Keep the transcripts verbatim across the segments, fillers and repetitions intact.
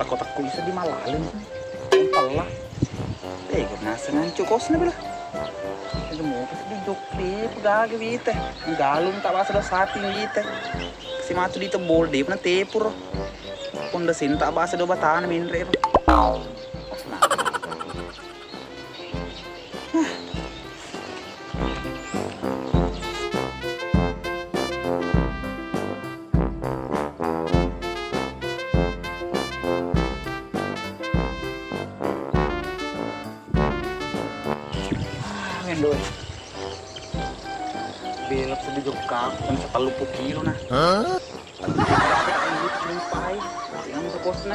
Takko-takko bisa di malaleng. Pella. Eh, gak naseng ancu kosna bela. Itu mau di jokli pegaga wite. Galung tak bahasa do sapi wite. Si matu di tebol de pernah tepur. Pondok sin tak bahasa do batana menre. Nah. Ah, mendo. Belok sedih jokka, kan sepuluh kilo nah. Hah? Lupai, yang seposna.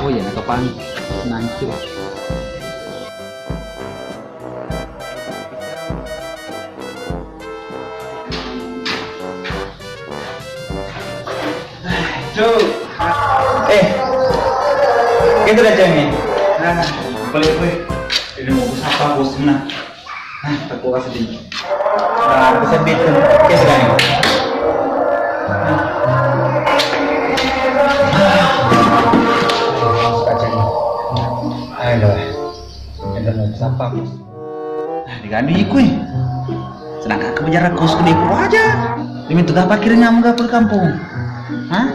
Oh iya, nakapan nancu. Cuk. Eh. Kita dah jangan. Nah, balik gue. Ini mau siapa bosna? Nah, takut kasih dingin. Nah, bisa bikin. Oke, sudah nih. Masuk aja nih. Ayo, ada mau siapa bos? Nah, diganti ikui. Sedangkan kebijakan kosku di aja. Demi tugas pakirin kamu gak ke kampung. Hah?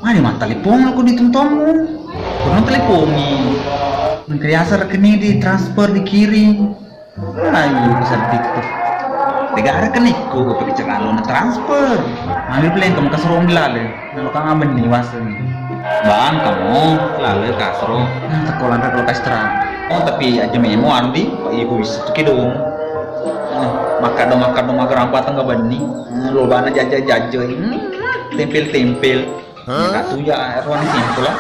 Mani mattelepon aku di tuntommu. Kurang telepongi. Mengkari asar kini di transfer dikirim. Ayo, sedih tuh. Tiga hari kenikku, gue pikir cekalo na transfer. Ambil pelengkong ke serong di lale. Nah, lo kan amen nih, waseng. Bang, kamu lale kasro. Nah, teko lanra kalau kastra. Oh, tapi aja memo andi, Pak Ibu bisa tuh kidung. Nah, makan dong, makan dong, makan rampa tengah bani. Hmm, lo bana jaja-jaja. Hmm, tempel-tempel. Hah? Enggak tuh ya, ruang simpul lah.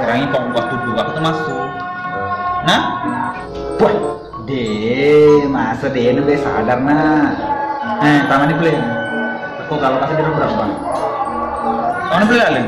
Orang ini pokok waktu dua aku tuh masuk. Nah, wah, deh, masa deh, nu be sadar nah. Eh, taman ini boleh. Aku kalau kasih dia berapa? Mana boleh aleng?